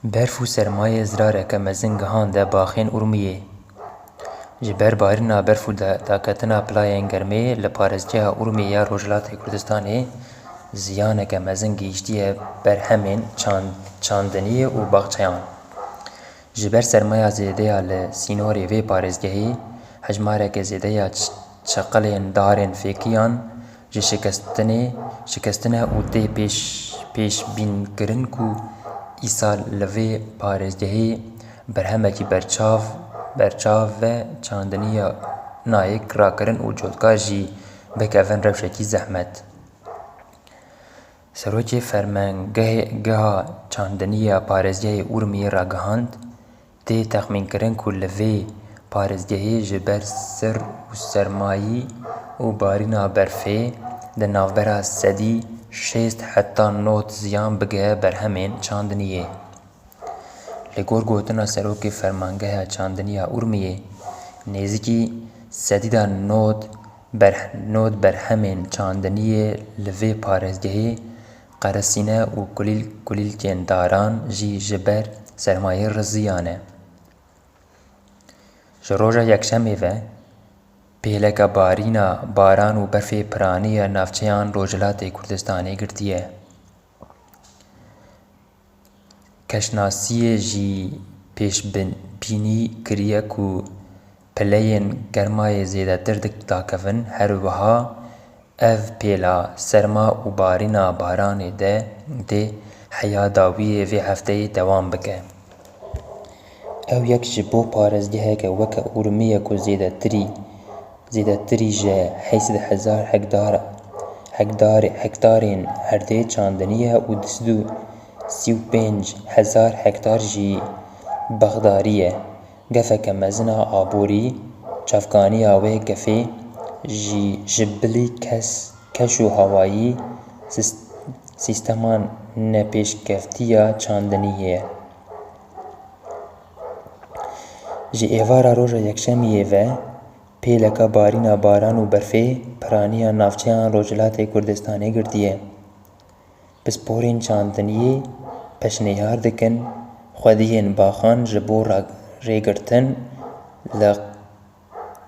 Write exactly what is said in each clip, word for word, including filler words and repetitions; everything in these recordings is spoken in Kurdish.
Berf û sermayê zirareke mezin gihande baxên Urmiyê. Ji ber barîna berf û da-, daketina pilayên germê li parêzgeha Urmiyê ya Rojhilatê Kurdistanê ziyaneke mezin gihîştiye berhemên çand-, çandiniyê û baxçeyan. Ji ber sermaya zêde ya li sînorê vê parêzgehê, hejmareke zêde ya ç-, çiqilên darên fêkiyan ji şikestinê, şikestine û tê pêş-, pêşbînkirin ku îsal li vê parêzgehê berhemekî berçav, berçav ve çandiniya nayê rakirin û cotkar jî bikevin rewşekî zehmet. Serokê Fermangehê, geha çandinî ya parêzgehê Urmiyê ragihand, tê texmînkirin ku li vê parêzgehê ji ber sir û sermayî û barîna berfê di navbera sedî şêst heta nod ziyan bige berhemên çandiniyê. Li gor gotina Serokê Fermangeha Çandiniya Urmiyê, nêzîkî sedîda nod ber-, nod berhemên çandiniyê li vê parêzgehê qerisîne û kulîl-, kulîlkên daran jî ji ber sermayê riziyane. Ji roja Yekşemê ve pêleka barîna baran û berfê piraniya navçeyan Rojhilatê Kurdistanê girtiye. Keşnasiyê jî pêşbin-, bînî kiriye ku pileyên germayê zêdetir dik-, dakevin, her wiha ev pêla serma û barîna baranê de dê heya dawiyê vê hefteyê dewam bike. Ew yek ji bo parêzgeheke weke Urmiyê ku zêdetirî, zêdetirî ji heyşt sed hezar hekdar, hekdar, hektarên erdê çandinî ye û du sed û sî û pênc hezar hektar jî bexdarî ye. Gefeke mezin a aborî, çavkaniya wê gefê jî ji bilî kes, keş û hawayî sîst-, sîstema nepêşkevtî ya çandiniyê ye. Ji êvara roja Yekşemiyê ve pêleka barîna baran û berfê piraniya navçeyan Rojhilatê Kurdistanê girtiye. Pisporên çandiniyê pêşniyar dikin xwediyên baxan ji bo ra-, rêgirtin li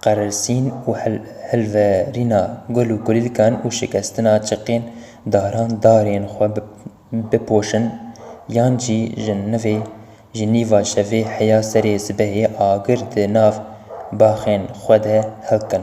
qerisîn û hil-, hilverîna gul û kulîlkan û şikestina çiqên daran darên xwe bi-, bipoşin, yan jî ji nivê, ji nîva şevê heya serê sibehê agir di nav baxên xwe de hilkin.